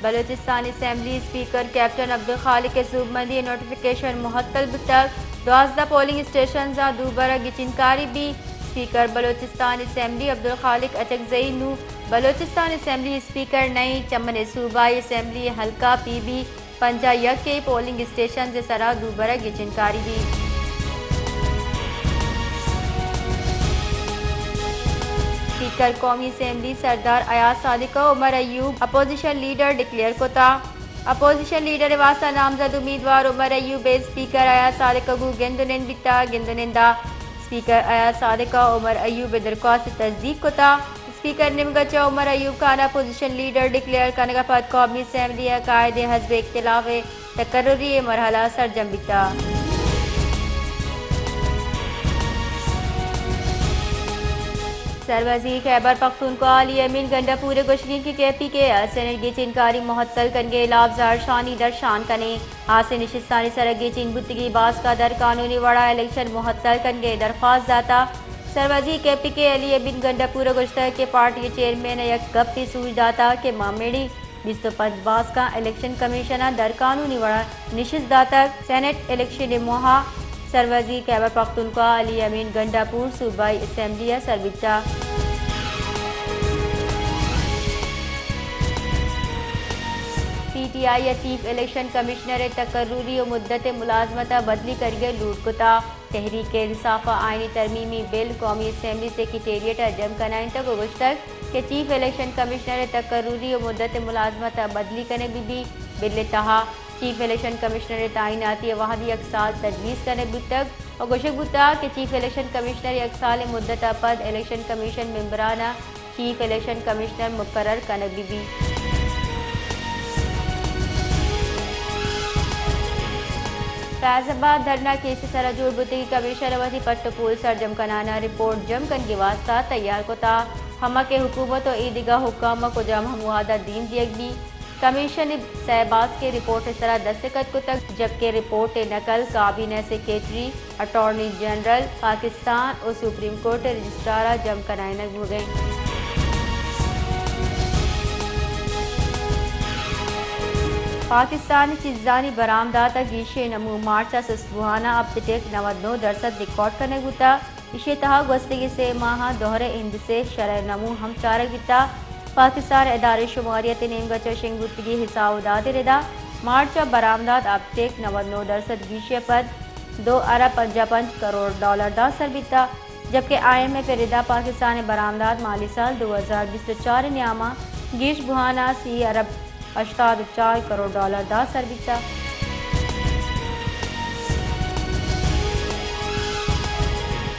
Balochistan assembly speaker captain Abdul Khaliq ءِ سوبمندی ءِ نوٹیفکیشن معطل بوتگ، دوازدہ پولنگ اسٹیشنزاں دوبرگ گچینکاری بی، اسپیکر بلوچستان اسمبلی عبدالخالق اچکزئی نوں بلوچستان اسمبلی اسپیکر نہ ایں، چہ من ءَ صوبائی اسمبلی حلقہ پی بی پنجاہ یک ءِ پولنگ اسٹیشنز ءِ سرا دوبرگ گچینکاری بی۔ اسپیکر قومی اسمبلی سردار ایاز صادق ءَ عمر ایوب اپوزیشن لیڈر ڈکلیئر کتا۔ اپوزیشن لیڈر ءِ واستہ نامزد امیدوار عمر ایوب ءِ اسپیکر ایاز صادق ءَ گوں گند ءُ نند بیتا۔ گند ءُ نند ءَ اسپیکر ایاز صادق ءَ عمر ایوب ءِ درخواست ءِ تصدیق کتا۔ اسپیکر ءِ نیمگ ءَ چہ عمر ایوب خان ءَ اپوزیشن لیڈر ڈکلیئر کنگ ءَ پد قومی اسمبلی ءِ قائد ءِ حزب اختلاف ءِ تقرری ءِ مرحلہ سرجم بیتا۔ سروزیر خیبر پختونخوا علی امین گنڈا پور ءِ گوشگ ایں کہ کے پی کے ءَ سینیٹ گچینکاری معطل کنگ ءِ ہلاپ زہرشانی درشان کنیں۔ آسے نشستانی سرا گچین بوتگیں باسکاں در قانونی وڑا الیکشن معطل کنگ ءِ درخواست داتا۔ سروزیر کے پی کے علی امین گنڈا پور ءَ گوشتگ کہ پارٹی ءِ چیئرمین ءَ یک گپے سوج داتا کہ مامیڑی بیست ءُ پنچ باسکاں الیکشن کمیشن ءَ در قانونی وڑا نشست داتگ۔ سینیٹ الیکشن ءِ موہ ءَ سروزیر خیبر پختونخوا علی امین گنڈا پور صوبائی اسمبلی ءَ سر بیتا۔ پی ٹی آئی ءَ چیف الیکشن کمشنر ءِ تقرری ءُ مدت ءِ ملازمت ءَ بدلی کنگ ءِ لوٹ کتا۔ تحریک انصاف ءَ آئینی ترمیمی بل قومی اسمبلی سیکرٹریٹ ءَ جم کنائینتگ ءُ گوشتگ کہ چیف الیکشن کمشنر ءِ تقرری ءُ مدت ءِ ملازمت ءَ بدلی کنگ بہ بیت۔ بل ءِ تہا چیف الیکشن کمشنر ءِ تعیناتی ءِ وہد یک سال تجویز کنگ بوتگ ءُ گوشگ بوتگ کہ چیف الیکشن کمشنر ءِ یک سال ءِ مدت ءَ پد الیکشن کمیشن ممبران ءَ چیف الیکشن کمشنر مقرر کنگ بہ بیت۔ فیض آباد دھرنا کیس ءِ سرا جوڑ بوتگیں کمیشن ءَ وتی پٹ ءُ پول سرجم کنان ءَ رپورٹ جم کنگ ءِ واستہ تیار کتا، ہما کہ حکومت ءُ اے دگہ حکام ءَ کجام ہم وہد ءَ دیم دیگ بیت۔ کمیشن ءَ سئے باسکیں رپورٹ ءِ سرا دستخط کتگ، جبکہ رپورٹ ءِ نقل کابینہ سیکرٹری، اٹارنی جنرل پاکستان ءُ سپریم کورٹ ءِ رجسٹرار ءَ جم کنائینگ بوگ ءَ انت۔ پاکستان ءَ چیزانی برآمدات ءِ گیشیں نمو مارچ ءَ سست بوھان ءَ اپ ٹیک نود نو درسد ریکارڈ کنگ بوتگ۔ ایشی ءِ تہا گوستگیں سے ماہ ءَ دہر ءِ ہند سے شرح نمو ہم چارگ بیتگ۔ پاکستان ادارہ شماریات ءِ نیمگ ءَ چہ شنگ بوتگیں حساب ءُ داد ءِ ردا مارچ ءَ برآمدات اپ ٹیک نود نو درسد گیشی ءَ پد دو ارب پنجاہ پنچ کروڑ ڈالر داں سر بیتگ، جبکہ آئی ایم ایف ءِ ردا پاکستان ءِ برآمدات مالی سال دو ہزار بیست ءُ چار ءِ نیام ءَ گیش بوھان ءَ سی ارب ہشتاد ءُ چار کروڑ ڈالر داں سر بیتگ۔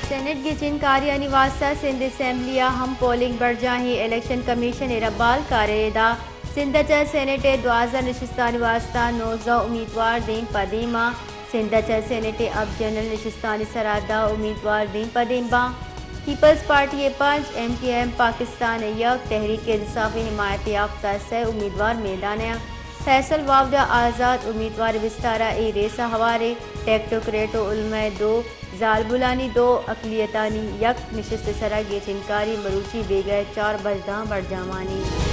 سینیٹ گچین کاریانی واستہ سندھ اسمبلی ءَ ہم پولنگ برجاہیں، الیکشن کمیشن ءِ ربال کار ءِ ردا سندھ ءَ چہ سینیٹ ءِ دوازدہ نشستانی واستہ نوزدہ امیدوار دیم پہ دیم ءَ۔ سندھ ءَ چہ سینیٹ ءِ ہپت جنرل نشستانی سرا دہ امیدوار دیم پہ دیم باں۔ پیپلز پارٹی ءِ پنچ، ایم کیو ایم پاکستان ءِ یک، تحریک انصاف ءِ حمایت یافتہ سئے امیدوار میدان ءَ انت۔ فیصل واوڈ ءَ آزات امیدوار ءِ بستار ءَ اے ریس ءَ ہوار انت۔ ٹیکنوکریٹ ءُ علماء ءِ دو، زالبولانی دو، اقلیتانی یک نشست ءِ سرا گیچینکاری مروچی بیگہ ءِ چار بج داں برجاہ مان انت۔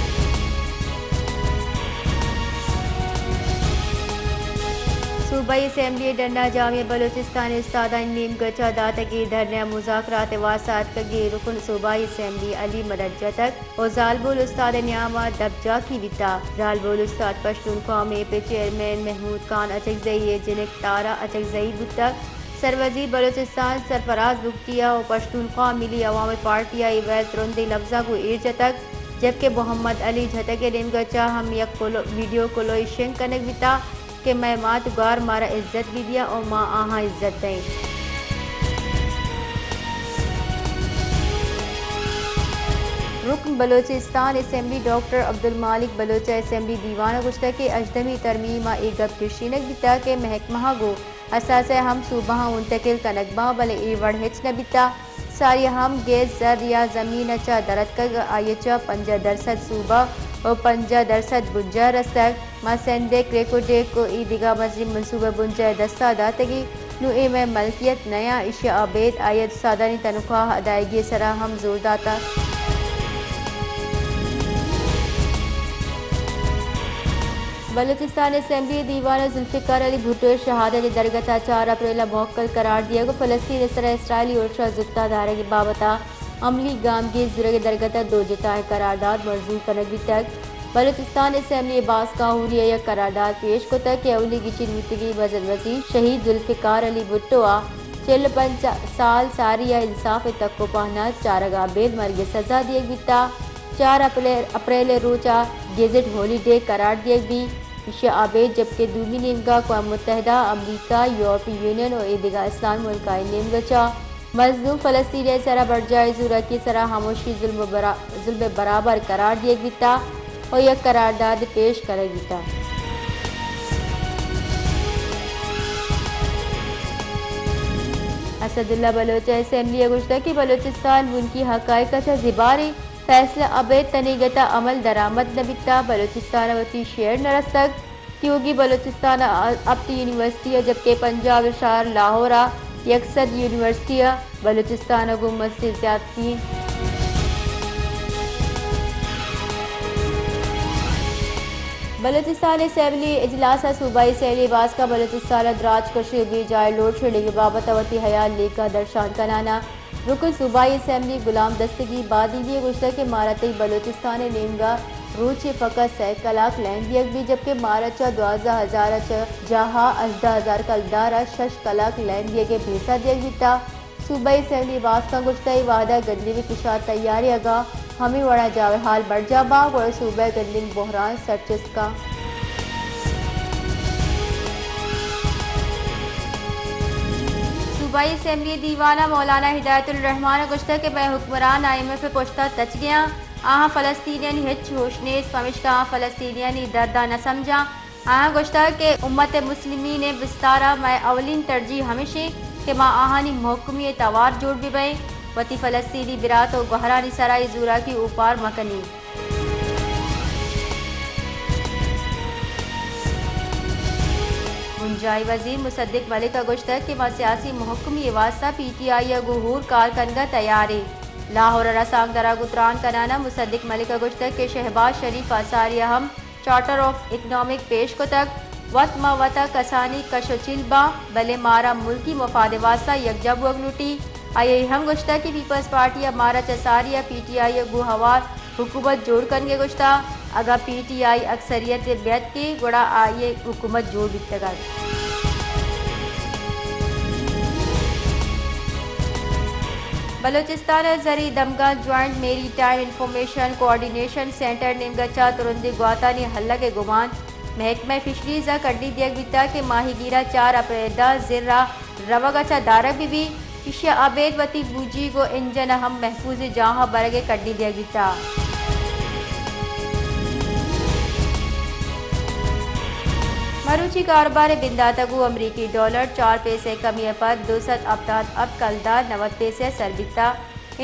صوبائی اسمبلی ءِ ڈنا جامعہ بلوچستان ءِ استادانی نیمگ ءَ چہ داتگیں دھرنے ءُ مذاکرات ءِ واستہ اتکگیں رکن صوبائی اسمبلی علی مدد جتگ ءُ زالبول استاد ءِ نیام ءَ دپ جاکی بیتگ۔ زالبول استاد پشتون قوم ایپ ءِ چیئرمین محمود خان اچکزئی ءِ جنک تارا اچکزئی بوتگ۔ سروزیر بلوچستان سرفراز بگٹی ءَ ءُ پشتونخوا ملی عوامی پارٹی ءَ اے ویل ترندیں لبزاں گوں ایر جتگ، جبکہ محمد علی جھتک ءِ نیمگ ءَ چہ ہم یک کلو-، ویڈیو کلوئے شنگ کنگ بیتگ کہ مئے مات گوار مارا عزت بہ دیاں ءُ ما آہاں عزت دئیں۔ رکن بلوچستان اسمبلی ڈاکٹر عبدالمالک بلوچ ءَ اسمبلی دیوان ءَ گوشتگ کہ ہژدہمی ترمیم ءَ اے گپ گیشینگ بیتگ کہ محکمہاں گوں اثاثہ ہم صوبہاں منتقل کنگ باں، بلے اے وڑ ہچ نہ بیتگ۔ ساری ہم گیس، زر یا زمین ءَ چہ در اتکگ، آئی ءَ چہ پنجاہ درسد صوبہ ءُ پنجاہ درسد بنجاہ رستگ۔ ما سندھ ءِ کریک ءُ ڈیک ءُ اے دگہ مزنیں منصوبہ بنجاہ ءِ دست ءَ داتگیں۔ نوں اے مئے ملکیت نہ انت، ایشی ءَ ابید آئی ءَ استادانی تنخواہ ادائیگی ءِ سرا ہم زور داتگ۔ بلوچستان اسمبلی ءِ دیوان ءَ ذوالفقار علی بھٹو ءِ شہادت ءِ درگت ءَ چار اپریل ءَ موکل قرار دیگ ءُ فلسطین ءِ سرا اسرائیلی ارش ءَ زرت ءَ دارگ ءِ بابت ءَ عملی گامگیج زورگ ءِ درگت ءَ دو جتائیں قرارداد منظور کنگ بیتگ۔ بلوچستان اسمبلی ءِ باسکاں ہوری ءَ یک قرارداد پیش کتگ کہ اولی گچین بوتگیں مزن وزیر شہید ذوالفقار علی بھٹو ءَ چل ءُ پنچ سال ساری ءَ انصاف ءِ تک ءُ پہنات چارگ ءَ ابید مرگ ءِ سزا دیگ بیتگ۔ چار اپریل، اپریل ءِ روچ ءَ گیزٹ ہولی ڈے قرار دیگ بیت۔ ایشی ءَ ابید جبکہ دومی نیمگ ءَ اقوام متحدہ، امریکہ، یورپی یونین ءُ اے دگہ اسلامی ملکانی نیمگ ءَ چہ مظلوم فلسطینیانی سرا برجاہیں زوراکی ءِ سرا ہاموشی ظلم ءِ برا-، ظلم ءِ برابر قرار دیگ بیتگ ءُ یک قرارداد پیش کنگ بیتگ۔ اسداللہ بلوچ ءَ اسمبلی ءَ گوشتگ کہ بلوچستان بنکی حقائق ءَ چہ زبہریں فیصلہ ابید تنیگت ءَ عمل درآمد نہ بیتگ، بلوچستان ءَ وتی شیئر نہ رستگ۔ تیوگی بلوچستان ءَ ہپت یونیورسٹی ءَ جبکہ پنجاب ءِ شہر لاہور ءَ یک سد یونیورسٹی ءَ، بلوچستان ءَ گوں مستیں زیات بلوچستان اسمبلی اجلاس ءَ صوبائی اسمبلی باسک ءَ بلوچستان ءَ دراج کشی ءُ بے جاہ لوڈ شیڈنگ ءِ بابت ءَ وتی ہیال لیکہ درشان کنان ءَ رکن صوبائی اسمبلی غلام دستگیر بادینی ءَ گوشتگ کہ مارا تئی بلوچستان ءِ نیمگ ءَ روچے فقط سئے کلاک لین دیگ بیت، جبکہ مارا چہ دوازدہ ہزار ءَ چہ جاہ ءَ ہژدہ ہزار کلدار ءَ شش کلاک لین دیگ ءِ بھیسہ دیگ بیتگ۔ صوبائی اسمبلی باسکاں گوشتگ، اے وہد ءَ گندیم ءِ کشار تیاریں، اگاں ہمے وڑ ءَ جاور حال برجاہ باں، گڑا صوبہ ءِ گندیم بحران سرچست کاں۔ صوبائی اسمبلی دیوان ءَ مولانا ہدایت الرحمان ءَ گوشتگ کہ مئے حکمران آئی ایم ایف ءِ پشت ءَ تچگ ءَ آں، آہاں فلسطینیانی ہچ ہوش نیست، پمیشکا آ فلسطینیانی درداں نہ سمجھاں۔ آہاں گوشتگ کہ امت مسلمین ءِ بستار ءَ مئے اولین ترجیح ہمیش انت کہ ما آہانی مھکمی ءِ توار جوڑ بہ بئیں، وتی فلسطینی برات ءُ گوھرانی سرا اے زوراکی اوپار مہ کنیں۔ بنجاھی وزیر مصدق ملک ءَ گوشتگ کہ ما سیاسی مھکمی ءِ واستہ پی ٹی آئی ءَ گوں ھور کار کنگ ءَ تیار ایں۔ لاھور ءَ رسانکدراں گوں تران کنان ءَ مصدق ملک ءَ گوشتگ کہ شہباز شریف ءَ ساری ءَ ھم چارٹر آف اکنامک پیش کتگ، وت ما وت ءَ کسانیں کش ءُ چیل باں، بلے مارا ملکی مفاد ءِ واستہ یکجاہ بوگ لوٹی۔ آئی ءَ اے ھم گوشتگ کہ پیپلز پارٹی ءَ مارا چہ ساری ءَ پی ٹی آئی ءَ گوں ھوار حکومت جوڑ کنگ ءِ گوشتگ، اگاں پی ٹی آئی اکثریت ءَ بیت کہ گڑا آئی ءِ حکومت جوڑ بیتگ ات۔ بلوچستان ءِ زرعی دمگاں جوائنٹ میری ٹائم انفارمیشن کوآرڈینیشن سینٹر نیمگ ءَ چہ ترندیں گواتانی ھلگ ءِ گمان، محکمہ فشریز ءَ کڈی دیگ بیتگ کہ ماھیگیراں چار اپریل ءَ زر ءَ روگ ءَ چہ دارگ بہ بیت، ایشی ءَ ابید وتی بوجیگ ءُ انجن ءَ ھم محفوظیں جاھاں برگ ءِ کڈی دیگ بیتگ۔ مروچی کاروبار ءِ بندات ءَ گوں امریکی ڈالر چار پیسہ ءِ کمی ءَ پد دو سد ھپتاد ءُ ھپت کلدار نود پیسہ ءَ سر بیتگ۔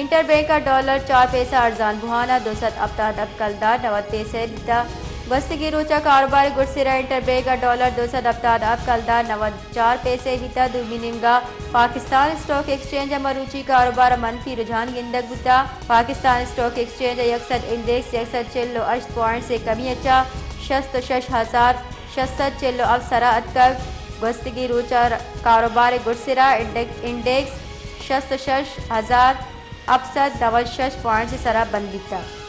انٹر بینک ءَ ڈالر چار پیسہ ارزان بوھان ءَ دو سد ھپتاد ءُ ھپت کلدار نود پیسہ بیتگ۔ گوستگیں روچ ءَ کاروبار ءِ گڈسر ءَ انٹر بینک ءَ ڈالر دو سد ھپتاد ءُ ھپت کلدار نود چار پیسہ بیتگ۔ دومی نیمگ ءَ پاکستان اسٹاک ایکسچینج ءَ مروچی کاروبار ءَ منفی رجحان گندگ بوتگ۔ پاکستان اسٹاک ایکسچینج ءِ یک سد انڈیکس یک سد چل ءُ ھشت پوائنٹس ءِ کمی ءَ چہ شست ءُ شش ھزار شش سد چل ءُ ھپت سر ءَ اتکگ۔ گوستگیں روچ ءَ کاروبار ءِ گڈسر ءَ انڈیک-، انڈیکس شست ءُ شش ھزار ھپت سد نود شش پوائنٹس ءِ سر ءَ بند بیتگ۔